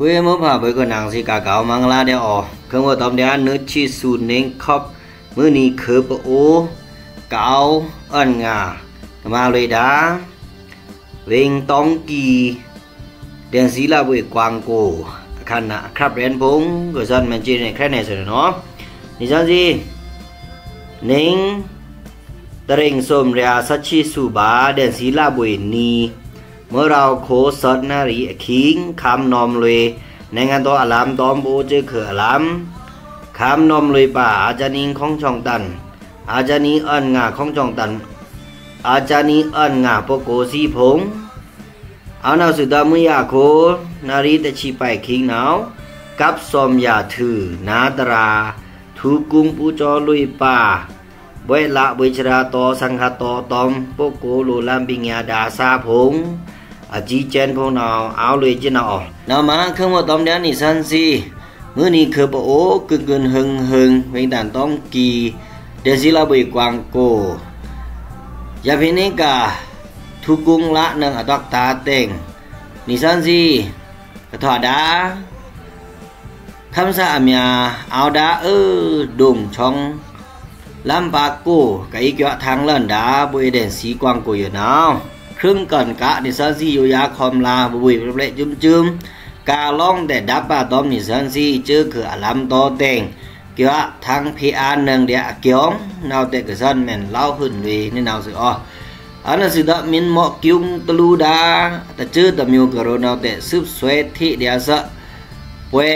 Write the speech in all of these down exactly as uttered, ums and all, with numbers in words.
ခွေးမွိုးဖါဘွေကနံစီ ကးကောက်မဂ်လာႏဒျာႏအော ခုံးဝေါ်တောမ်ႏဒျာႏ နွိုတ်ချစ်သူ နှိန်းခပ် မွိုးနံၤခွိုꩻပအိုဝ် ကအိုဝ် အွံငါႏ ကမလွေႏဒါႏ ဝေင်တောင်ကီႏ ဒဲန်စံလဗွေကွင်ကို အခမ်းအနား အခရပ်ရန်ဖုံႏ ကစွန်မန်ႏကြေးနယ် ခရဲနယ်စွန်နယ်နော်။ နံၤစံစီ နှိုင်း တရ့င်စုမ်ႏရျာႏ သတ်ချစ်သူဗာႏ ဒဲန်စံလဗွေနံၤ မွဲရောင်ခို သီုနရီအခိုင်ႏ ခမ်းနောမ်လွေꩻ နိုင်ငံတော်အလံတောင်း ပအိုဝ်စဲးခုအလံ ခမ်းနောမ်လွေꩻပါ အာဇာနည်ခေါင်းဆောင်တန် အာဇာနည်အွံငါႏခေါင်းဆောင်တန် အာဇာနည်အွံငါႏပုဂ္ဂိုလ်စံဖုံႏ အဝ်ႏနဝ်ꩻသွူဒါႏ မွိုးယၤခို နရီတဆံပိုင်ခိုင်ႏနဝ်ꩻ ကပ်သွမ်ယၤထွူ နာႏတရာႏ ထူကုင်းပူႏကျော်လွေꩻပါ ဘွဲ့လဗွေ့ချရာတောႏ သင်္ဃာတောႏတောမ်ႏ ပုဂ္ဂိုလ်လိုꩻလမ်းပိင်ညါႏဒါႏသါဖုံႏ အစံစဲန်ဖုံႏနဝ်ꩻ အဝ်ႏလွေꩻစဲးနဝ်ꩻအော နဝ်ꩻမၤ ခုံးဝေါ်တောမ်ႏဒျာႏ နံၤစံစီ မွိုးနံၤခွိုꩻပအိုဝ် ကိုင်ကိုင်ဟုင်ဟုင် ဝေင်တောင်ကီႏ ဒဲန်စံလဗွေကွင်ကို ယဖိနစ်က ထူကုင်းလနွံအတွက်တာႏတဲင် နံၤစံစီ ကထွာဒါႏ ခမ်းသားအမြာႏ အဝ်ႏဒါႏ အွို ဒုံချောင်း လမ်းပါကို ကအီကွာထင်လန်ဒါႏ ဗွေဒဲန်စံကွင်ကိုယိုနဝ်ꩻ ခုံးကင်ꩻက နံၤစံစီ ယိုယါခီုလာႏ ဗွေဗွေပျဲပျဲစုမ်စုမ် ကၤလောင်းဒဲးဒါႏပါတောမ်ႏ နံၤစံစီ စဲးခုအလံတောတဲင် ကွာထင်ဖေအာနွံဒျာႏအကျောင်း နဝ်ꩻတဲကစွန်မန်ႏ လဝ်ဟုန်လွေꩻ နဝ်ꩻသွူအော အဝ်ႏနဝ်ꩻသွူဒါႏ မင်းမော်ကျူင်တလူဒါႏ တစဲးတမျိုးကရော နဝ်ꩻတဲ สืบสวยထေဒျာႏသ ပွဲ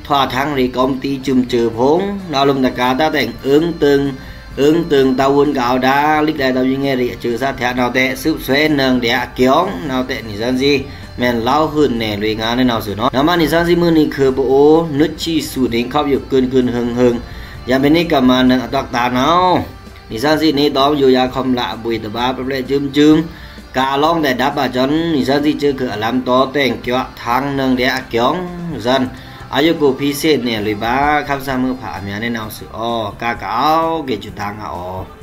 ထွာထင်ရေကောင်းတီစုမ်စုမ်ဖုံႏ နဝ်ꩻလိုမ်ႏတကာႏဒါႏတဲင် အိုင်တိုင် အိုင်တိုင်တဝုန်ကဝ်ဒါႏ လိကဒဲးတဝုန်ငယ်ရေအစဲးသထေနဝ်ꩻတဲ สืบสวยနွံဒျာႏအကျောင်း နဝ်ꩻတဲ နံၤစံစီ မန်ႏလဝ်ဟုန်နယ်လွေꩻငါႏ နဝ်ꩻသွူနော် နဝ်ꩻမၤ နံၤစံစီ မွိုးနံၤခွိုꩻပအိုဝ် နွိုတ်ချစ်သူ နှိန်းခပ်ယို ကိုင်ကိုင်ဟုင်ဟုင် ယဖိနစ်က မၤနွံအတွက်တာႏနဝ်ꩻ နံၤစံစီ နေတောင် ယိုယါခီုလာႏ ဗွေတပါ ပျဲပျဲစုမ်စုမ် ကၤလောင်းဒဲးဒါႏပါစွန် နံၤစံစီ စဲးခုအလံတောတဲင် ကွာထင်နွံဒျာႏအကျောင်းစွန် အယိုကိုဖီစေ့နယ်လွေꩻပါ ခမ်းသားမွိုးဖါအမြာႏ နဝ်ꩻသွူအော ကးကအိုဝ်က့ꩻ စူးဒါငါႏအော